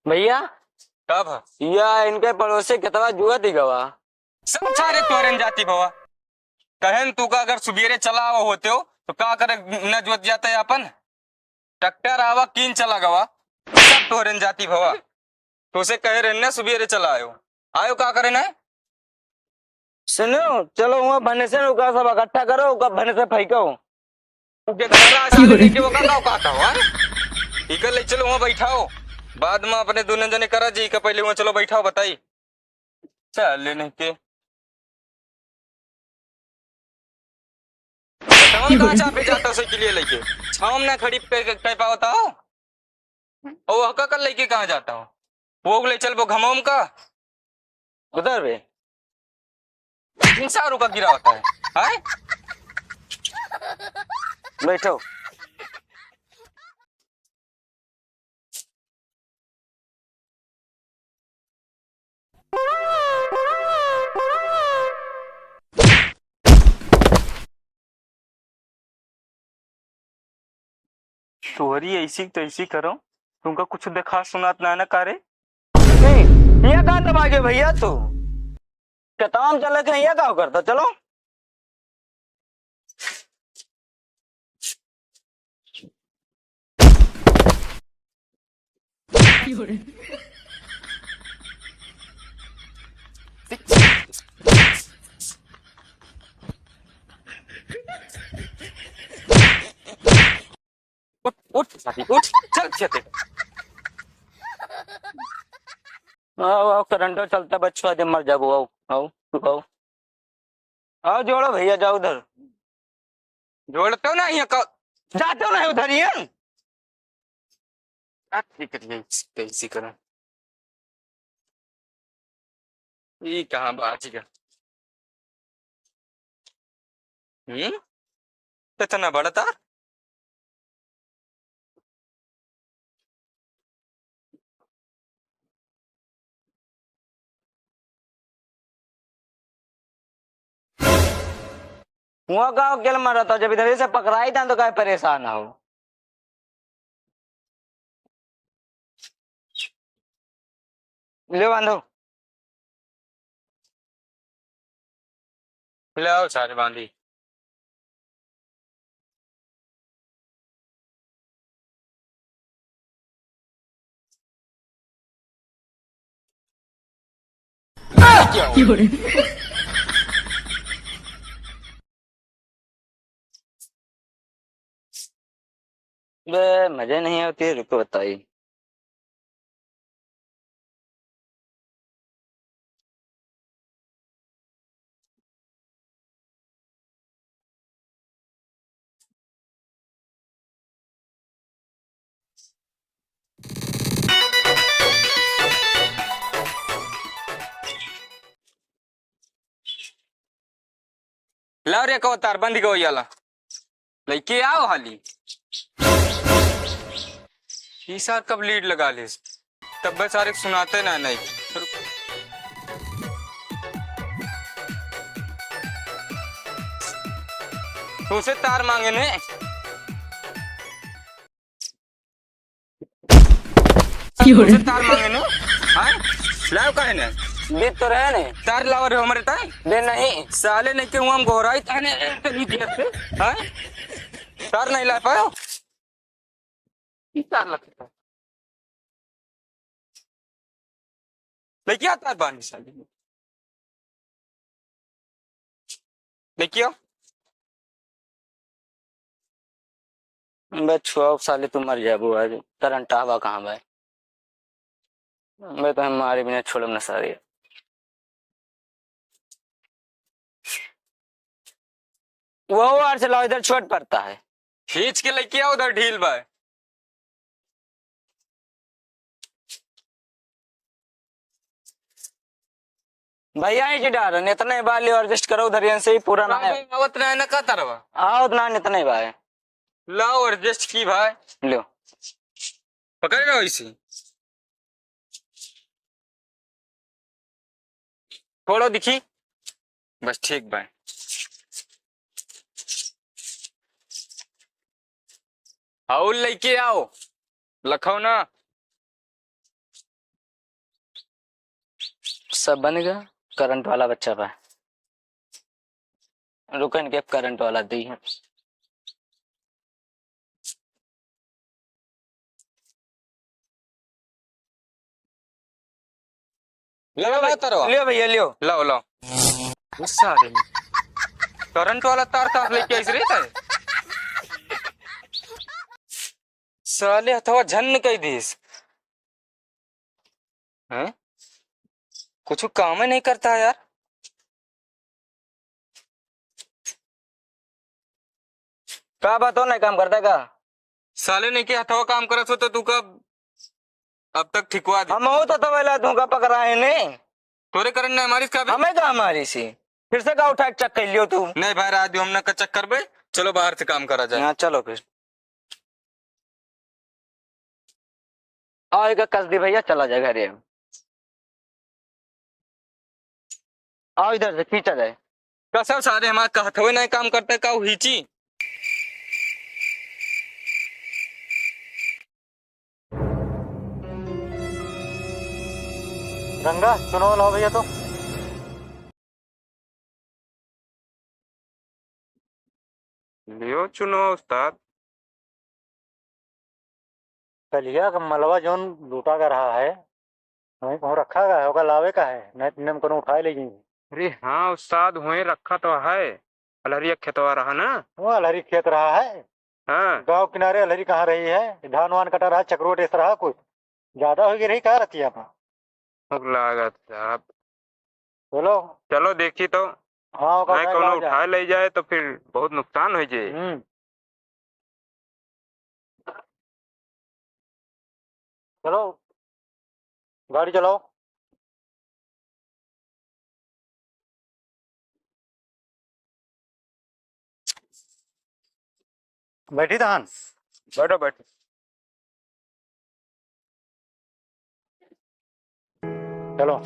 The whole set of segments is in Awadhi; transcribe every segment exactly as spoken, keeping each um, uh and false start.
भइया, का भा? या इनके पड़ोसी केतवा जुआ दिगवा। सब सारे तोरेन जाति भवा। कहेन तू का अगर सुबेरे चला आवा होतेउ, तो का करे न जुअत जाते आपन? ट्रैक्टर आवा, कीन चला गवा। सब तोरेन जाति भवा। तोसे कहे रहेन न सुबेरे चला आयो। आयो का करे न? सुनो, चलो हुआ भने से ओका सब इकट्ठा करो, ओका भने से फेंको। ओके, घर आ साले लेके ओका का कहता हो, हाँ? इकर ले चलो हुआ बैठाओ, बाद में अपने दोनों जने करा जी, इका पहले हुआ चलो बैठाओ, बताई। चले नहीं के। बताओ कहाँ चापे जाता हो साइकिल लेके? छाँव में ना खड़ी कर, कर, कर पावता हो? और वह का कर लेके कहाँ जाता हो? वो ले चल वो घमाओ का। उधर बे। तीन सौ रुपया गिरा होता है। हैं? बैठो। तोहरी ऐसी तैसी करो, तुमका कुछ देखा सुनात ना ना का रे? ए, ये का दबा गए भइया तू? कताम चले के ये का करता? चलो। उठ, उठ, साथी, उठ, चल, खेते। आओ, आओ, करंटो चलता, बच्चों, आज मर जाबो, आओ, आओ, आओ। आओ, जोड़ो भइया, जाओ उधर। जोड़तो ना, ये को- जातो ना उधर, ये। आ, ठीक है, ठीक है, कैसी करा। ई कहाँ बाज गया? हम्म? इतना बड़ा तार? हुआ का अकेले मरत हो, जब इधर से पकड़ाई था तो काहे परेशान हो? ले बांधो। ले आओ सारे बांधी। बे, मजे नहीं आती, रुको बताई। लाओ रे, कहो तार बंद गो याला। लइके आओ हाली। ई सार कब लीड लगा ले? तब बस सारे सुनाते ना नहीं। तुमसे तार मांगे ने। क्यों रे? तुमसे तार मांगे ने? हाँ? लाओ काहे ने? दे तो रहे ने। तार लाओ रे हमरे तार। दे नहीं। साले नहीं के हम गोहराई ताने चली दिया से। हाँ? तार नहीं ला पायो? ई तार लगता। लइके आता है बानी साले। लइके आओ। बे छुआओ साले, तू मर जाबू आज। करंट आवा कहाँ बा? बे तो हम मारे बिना छोड़ब न सारे। वो वार से लाओ, इधर छोट पड़ता है। खींच के लइके आओ, उधर ढील बा। भइया, ही डारन, इतने बा, लियो, एडजस्ट करो, उधर से ही पूरा ना है। आवत ना है ना, का तरवा? आवत ना, इतने बा है। लाओ, एडजस्ट की भाई। लो। पकड़ लो इसे। थोड़ा दिखी, बस ठीक बा। और लइके आओ, लखो ना। सब बन गया, करंट वाला बच्चा बा। रुकन के करंट वाला दी है। ले लियो भाई, भाई, तरवा। लियो भैया, लियो। लाओ, लाओ। गुस्सा आ गई। करंट वाला तार तार लेके आइस रे तै। साले हथवा झन्न कइ दिस। हैं? कुछ काम ही नहीं करता है यार। का बात हो, नहीं काम करता का? साले नहीं के हथवा काम करत हो तो तू का अब तक ठिकवा दे। हम हो तो तबेला तू का पकड़ा है ने। तोरे करंट नहीं मारिस का बे? हमें का मारिस ही? फिर से का उठा के चेक कर लियो तू? नहीं भाई, रात हम ना का चेक करबे। चलो बाहर से काम करा जाए। हाँ, चलो फिर। आओ, एक कस दी भैया, चला जाए घरे। आओ इधर से खींचा जाए। कसम सारे हमार कहत हुए नहीं काम करते का हिची। गंगा, चुनाव लाओ भैया तो। लियो चुनो उस्ताद। कलिया का मलवा जौन लूटा का रहा है, वहीं कहूँ रखा का है, ओका लावे का है, नहीं तो नेम कोनो उठाए ले जाइए। अरे हाँ उस्ताद, वहीं रखा तो है, अलहरिया खेतवा रहा ना। वो अलहरी खेत रहा है। हाँ। गाँव किनारे अलहरी कहाँ रही है, धान वान कटा रहा, चकरोट ऐसा रहा कुछ। ज्यादा होइ गई रही का रतिया में? अब लागत साहब। चलो। चलो देखी तो। हाँ, ओका नहीं उठाए कोनो लाओ जा। उठाए ले जाए तो फिर बहुत नुकसान होइ जाए। हम्म। चलो, गाड़ी चलाओ। बैठी तहन। बैठो, बैठो। चलो।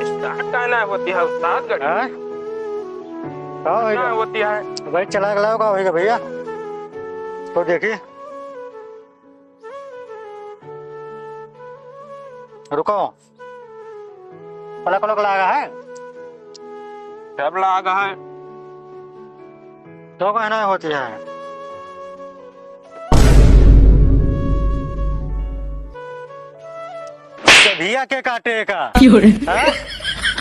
Start काहे ना होती है उस्ताद गाड़ी? हाँ? का होइगा? ना होती है। भाई चला के लाओ, का होइगा भैया? तो देखिए। रुको। प्लग व्लग लागा है? सब लागा है। तो कहना होती है। चबिया के काटे का? क्यों रे? हाँ?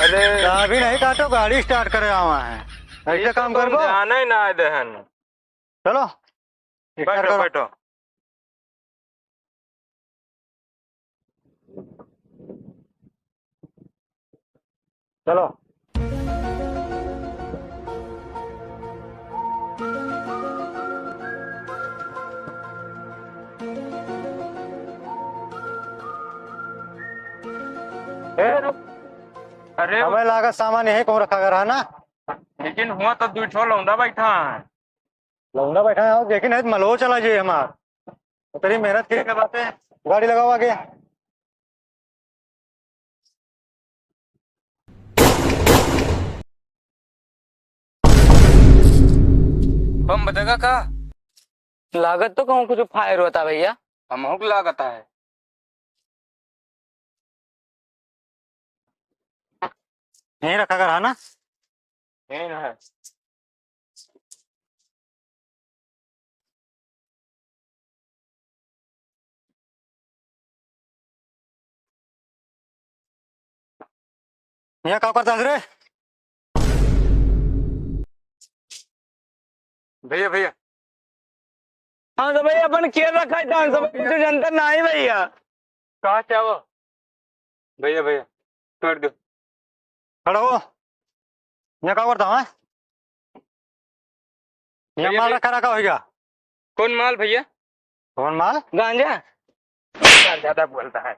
अरे। चाबी नहीं काटो, गाड़ी start करे आवा है। ऐसे ये काम तो करबो? जाना ही ना है दहन। चलो, start बैठो, करो। बैठो। चलो। ए, रुक। अरे, हमें लागत सामान यहीं कहूँ रखा गया रहा ना। लेकिन हुआ तो दुइ ठो लौंडा बैठा है। लौंडा बैठा है, देखी नहीं तो मलहो चला जाए हमार। तेरी मेहनत के बात है, गाड़ी लगाओ आगे। बम बजेगा का? लागत तो कहूँ कुछ fire होता भैया। हमहू के लागत है। यहीं रखा कर, है ना? यहीं है। यहाँ का करता है रे? भैया, भैया। हाँ, तो भैया, अपन खेल रखा है, तो हम सब कुछ जनता ना ही भैया। कहाँ से आवो? भैया, भैया, छोड़ दो। खड़ा हो। यहाँ का करता है? यहाँ भैया, माल भैया। रखा रखा होइगा। कौन माल भैया? कौन माल? गांजा। यार, ज्यादा बोलता है।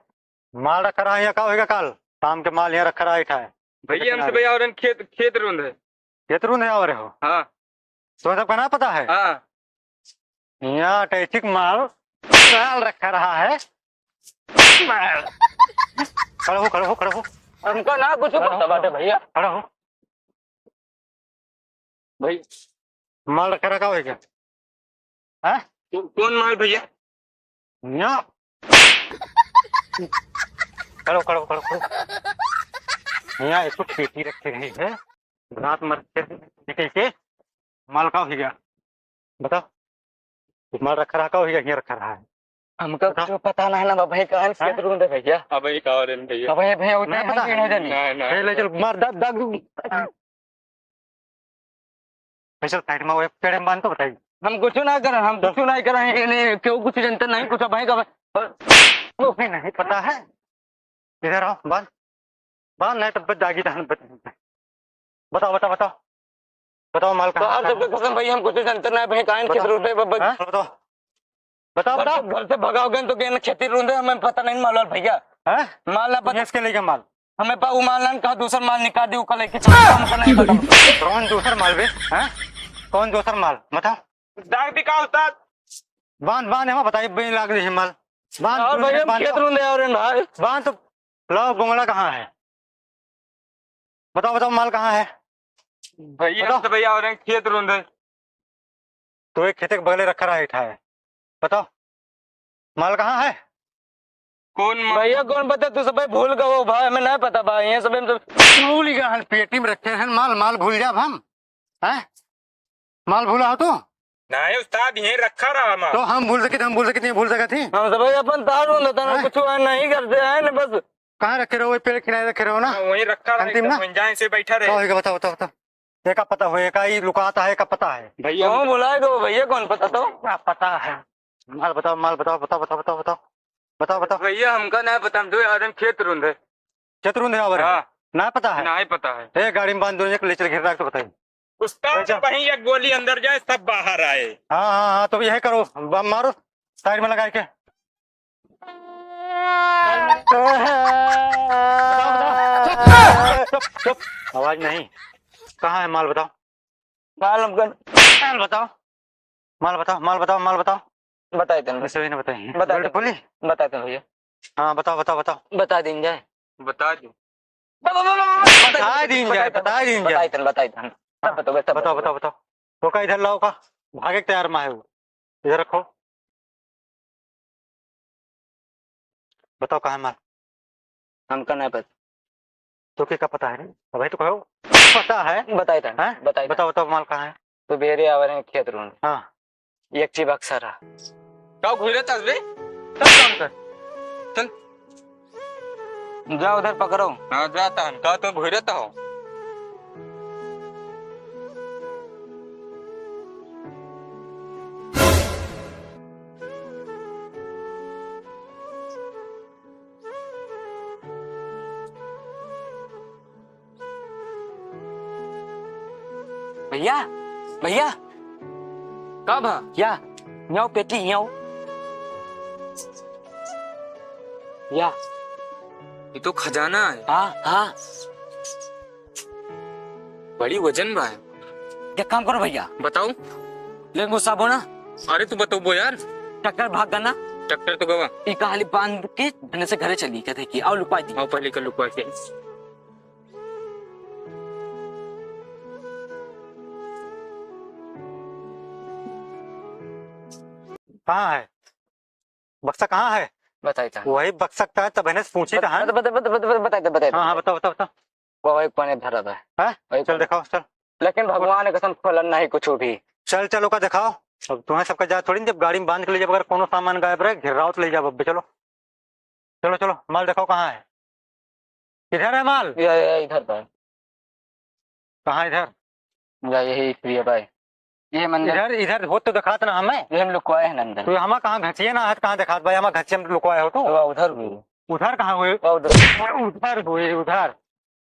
माल रखा रहा, यहाँ का होइगा काल? शाम के माल यहाँ रखा रहा, इठा है। भैया, हमसे भैया, और खेत, खेत रुंद है। खेत रुंद है, और हो? हाँ। तुम्हें सबका ना पता है? हाँ। यहाँ अटैचिक माल, माल रखा रहा है। माल। खड़ा हो, खड़ा हो, खड़ा हो। हमका ना कुछ खड़ा हो, पता बाटे भैया। खड़ा हो। भाई। माल रखा रखा है क्या? हैं? को-, कौन माल भैया? यहाँ। खड़ो, खड़ो, खड़ो, खड़ो। यहाँ एक ठो पेटी रखे रही है। रात मर के निकल के माल का हो गया? बताओ। माल रखा रहा, का हो गया? यहाँ रखा रहा है। हमका बताओ। कुछ पता नहीं ना बाबा, कहाँ से हाँ? केतरू दे भैया। अब ये का हो रहे हैं भैया? अब ये भैया उतना नहीं पता। नहीं जानी। नहीं, नहीं। ए, ले चल, मार, दाग, दाग। पैसा साइड में, वो पेड़ में बांध तो बताइए। हम कुछ ना करन, हम कुछ ना करन, ये नहीं, क्यों कुछ जनता नहीं, कुछ भाई का, वो भी नहीं पता है। इधर आओ, बांध, बांध, नहीं तो बच जाएगी, तो हम बच, बताओ, बताओ, बताओ, बताओ, माल कहाँ तोहार है? सबके कसम भैया, हम कुछ जनता नहीं, भाई, काहे बताओ। खेत रोड पे, ब-, ब-, हाँ? बताओ, बताओ, घर बताओ। से, घर से भगाओगे तो कहना खेती रोड है, हमें पता नहीं मालूम भैया। हाँ? माल ना पता। इसके लेके माल। हमें पा-, वो माल ना कहा, दूसर माल निकाल दी, वो कल लेके चला, हमको नहीं पता। कौन दूसर माल बे? हाँ? कौन दूसर माल? बताओ। दाग दी का उस्ताद? बांध, बांध, हम बताइए, बे लाग रही है माल। बांध, और तू भैया, बांध खेत तो। रोंदे और इन भाई। बांध तो, लाओ, बोंगला कहाँ है? बताओ, बताओ, माल कहाँ है? भैया, बताओ। हम तो भैया और हैं, खेत रोंदे। तो एक खेते के बगले रखा रहा है, बताओ, माल कहाँ है? कौन माल? भैया, कौन पता, तू सब भूल गए हो भाई, हमें नहीं पता भाई, ये सब हम तो भूल गए हैं, पेटी में रखे हैं माल, माल भूल जाब हम, हैं? माल भूला हो तू? नहीं उस्ताद, यहीं रखा रहा माल। तो हम भूल सके, हम भूल सके, नहीं भूल सके थी? हम सब अपन तार रोंदे था ना, हैं? कुछ वहाँ नहीं करते हैं ना, बस। कहाँ रखे रहो? वही पेड़ किनारे रखे रहो ना? हाँ, वहीं रखा रहा, अंतिम एकदम ना? वहीं जाए से बैठा रहे। का होएगा? बताओ, बताओ, बताओ। एका पता हो, एका ही लुकाता है, एका पता है। भैया, कौन बुलाए दो भैया, कौन पता तो? क्या पता है? माल बताओ, माल बताओ, बताओ, बताओ, बताओ, बताओ। बताओ, बताओ। भैया, हमका ना पता, हम तो यार हम खेत रोंदे। खेत रोंदे आवर है? हाँ। ना पता है? नहीं पता है। ए, गाड़ी में बांध दो, एक ले चल घेर रख तो बताइए। उस्ताद, ले चल। कहीं एक गोली अंदर जाए, सब बाहर आए। हाँ, हाँ, हाँ, तो यही करो, बम मारो, साइड में लगा के। चुप, चुप, आवाज नहीं। कहाँ है माल बताओ? माल हमको माल बताओ। माल बताओ, माल बताओ, माल बताओ। बताए तन। वैसे भी नहीं बताइए। बताए गोल्ड तन। पुली? बताए तन भैया। हाँ, बताओ, बताओ, बताओ। बता दीन जाए। बता दो। बता दीन जाए, बता दीन जाए। बताए तन, बताए तन। हाँ, सब बताओ, सब बताओ, बताओ। बताओ, बताओ। वो का इधर लाओ का? भागे के तैयार मा है वो। इधर रखो। बताओ कहाँ है माल? हमका नहीं पता। तो के का पता है रे? अबे तो कहो। पता है? बताए था। हैं? बताए था। बताओ, बताओ माल कहाँ है? तो बेरे आवर हैं खेत रोन। हाँ। एक ची बक्सा रहा। का घुरे तस बे? तब काम कर। चल। जा उधर पकड़ो। हाँ, जा तहन। का तो घुरे तो हो। भैया, भैया। का भा? या, न्याओ पेटी, न्याओ। या। ये तो खजाना है। हाँ, हाँ। बड़ी वजन बा है। एक काम करो भैया। बताओ। लेकिन गुस्सा बो ना। अरे तू बताओ बो यार। ट्रैक्टर भाग गना। ट्रैक्टर तो गवा। ई कहाली बांध के धने से घरे चली, कहते कि आओ लुका दी। आओ पहले कर लुका के। कहाँ है? बक्सा कहाँ है? बताई था। वही बक्सा का तब इन्हें पूछी था, हाँ? बता, बता, बता, बता, बता, बता, बता, हाँ, हाँ, बता। बताओ, बताओ, बताओ। वो वही कोने धरा था। हाँ? वही चल कोने। दिखाओ, चल। लेकिन भगवान कसम खोलन नहीं कुछ भी। चल, चल, ओका दिखाओ। अब तुम्हें सबका जा थोड़ी न, जब गाड़ी में बांध के ले जाब, अगर कोनो सामान गायब रहे, घेराव तो ले जाब, अब चलो। चलो, चलो, माल दिखाओ कहाँ है? इधर है माल? ये, ये, इधर था। कहाँ इधर? या, यही प्रिय भाई। ये मंदिर। इधर, इधर हो तो दिखात ना हमें। ये हम लुकवाए हैं अंदर। तो हमा कहाँ घचिए ना है, कहाँ दिखात भाई, हमा घचिए में लुकवाए हो तू? तो उधर हुए। उधर कहाँ हुए? वो उधर। उधर हुए, उधर।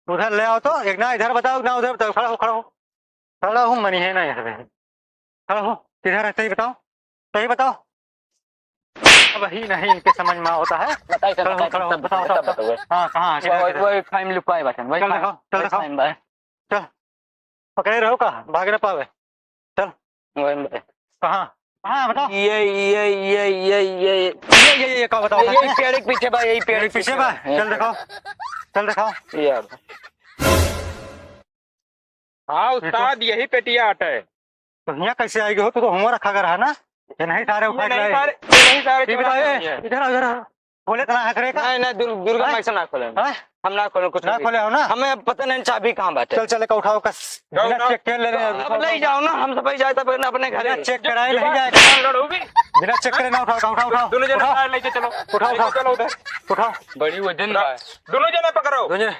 उधर ले आओ तो, एक ना इधर बताओ, एक ना उधर बताओ। खड़ा हो, खड़ा हो। खड़ा हो, मनी है ना यहाँ पे। खड़ा हो, किधर है, सही बताओ, सही बताओ। अब ही नहीं इनके समझ में होता है। बताई सर, खड़ा हो, बताई खड़ा हो, सर, बताओ, सब बताओ, बताओ। बताओ। हाँ, कहाँ है, वो, किधर, वो, किधर? वो एक फाइन लुकाए बटन, वही चल फाइन, दिखाओ, चल वही दिखाओ। फाइन बा। चल, पकड़े रहो का, भाग ना पावे। चल। वही बा। कहाँ? हाँ, बताओ। ये, ये, ये, ये, ये। ये, ये, ये, का बताओ, ये, ये बताओ। पेड़ के पीछे बा, यही पेड़ पेड़ के पीछे पीछे बा, बा। चल दिखाओ, चल दिखाओ। ये अब। हाँ, उस्ताद, यही पेटिया आटा है। तो हियाँ कैसे आएगी हो? तू तो हुआँ रखा कर है ना? ये नहीं सारे ये उठा के नहीं लाए। सारे, ये नहीं सारे ये चोर बताओ, हैं। ये इधर आओ, इधर आओ। खोले तो ना हकरे का? नहीं, नहीं, दुर-, दुर्गा हैं? माई से ना खोले। हैं? हम ना खोले कुछ ना भी। खोले हो ना? हमें पता नहीं चाबी कहाँ बाटे। चल, चल, एक उठाओ कस। जाओ, बिना जाओ। चेक के ले रहे हैं। अब ले जाओ ना, हम सब जाए तब अपने घरे। बिना चेक कराए नहीं जाए। लड़ोगी? बिना चेक करे ना उठाओ, उठाओ, उठाओ। दोनों जने उठाओ। कार लेके चलो। उठाओ, लेके उठाओ। चलो उधर। उठाओ। बड़ी वजन बा। दोनों जने पकड़ो। दोनों जने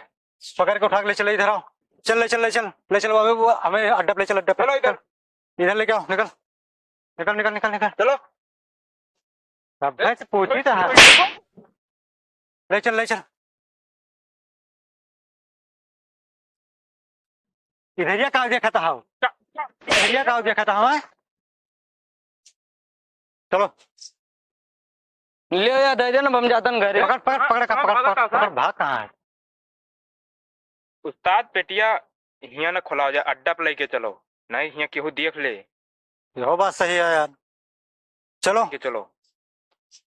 पकड़ के उठा के ले चले, इधर आओ। चल, ले चल, ले चल, ले चल, अबे वो हमें अड्डा पे ले चल, अड्डा पे। चलो इधर। इधर लेके आओ, निकल। निकल, निकल, निकल, निकल। चलो। अबे से पूछी तो है। ले चल, ले चल। इधरिया का देखत हव? इधरिया का देखत हव, हैं? चलो। ले या, दे दे ना, हम जातन घरे। पकड़, पकड़, पकड़, कहाँ, पकड़, कहाँ, पकड़, कहाँ? पकड़, भाग कहाँ है? उस्ताद, पेटिया हियाँ न खोलाओ जा, अड्डा पे लेके चलो, नहीं हियाँ केहू देख ले। यहो बात सही है यार। चलो। लेके चलो।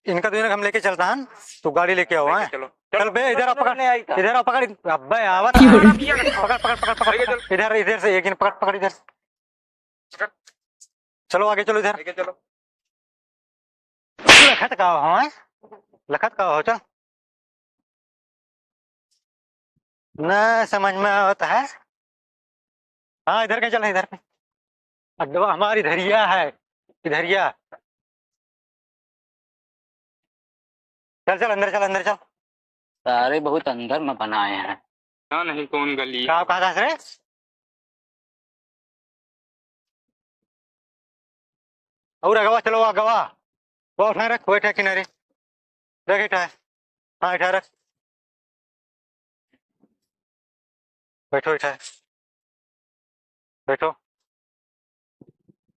इनका दोनों हम लेके चलता हन, तू गाड़ी लेके आओ, लेके हैं? चलो। चल चलो। बे, इधर आ, पकड़। नहीं आई था। इधर आ, पकड़। अब्बे, आवत। क्यों रे? पकड़, पकड़, पकड़, पकड़। लेके चल। इधर, इधर से एक दिन पकड़, पकड़ इधर से। पकड़। चलो, आगे चलो इधर। लेके चलो। लखत का हो, हैं? लखत का हो, चल। न समझ में आवत है। हाँ, इधर के चल, इधर के। अड्डवा हमारी इधरिया है, इधरिया। चल, चल, अंदर चल, अंदर चल। सारे बहुत अंदर में बनाए हैं। पता नहीं कौन गली। का, कहाँ था रे? और अगवा चलो, अगवा। वो उठा रख, बैठा किनारे। रख, इठा। हाँ, इठा रख। बैठो, इठा। बैठो।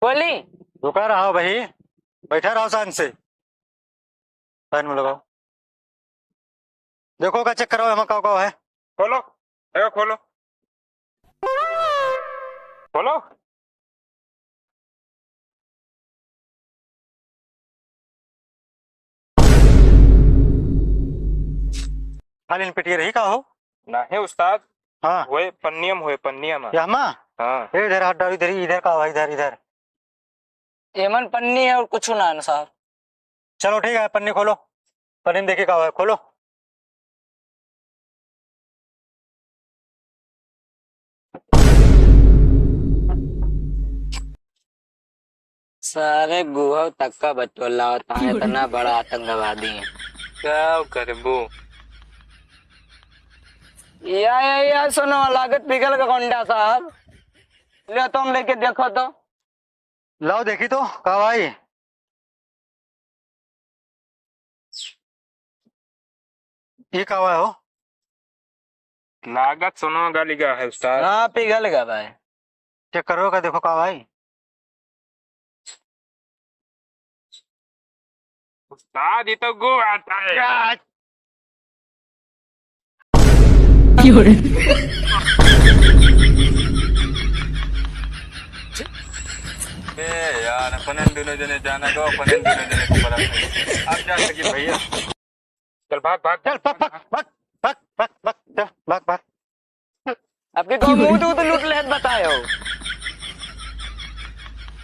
बोली। रुका रहो भाई, बैठा रहो शांत से। लाइन में लगाओ। देखो का चेक कराओ, एमा का का है। खोलो, ए, खोलो। खोलो। खाली पेटिया रही का हो? नाहीं उस्ताद। हाँ। होए पन्निया में, होए पन्निया में। या मा? हाँ। ए, इधर हाथ डाल, इधर, इधर का हो, इधर, इधर। एमन पन्नी है और कुछ ना है साहब। चलो ठीक है, पन्नी खोलो, पन्नी में देखिए का है, खोलो। सारे गुहव तक का बटोला होता है, इतना बड़ा आतंकवादी है। का करबो? या, या, या, सुनो, लागत पिघल का गोंडा साहब। ले तुम लेके देखो तो। लाओ देखी तो, का भाई? ये का हुआ हो? लागत सोना गल गा है उस्ताद। हाँ, पिघल गा भाई। चेक करो का, देखो का भाई? उस्ताद, ये तो गो आता है। क्या? क्यों रे? ए यार, अपने दोनों जने जाना दो, अपने दोनों जने को बड़ा। अब जा सकी भैया। चल भाग, भाग, चल, भाग, भाग, भाग, भाग, भाग, भाग, चल, भाग, भाग। आपके गाँव मुँह तो, तो लूट लेत बताए हो।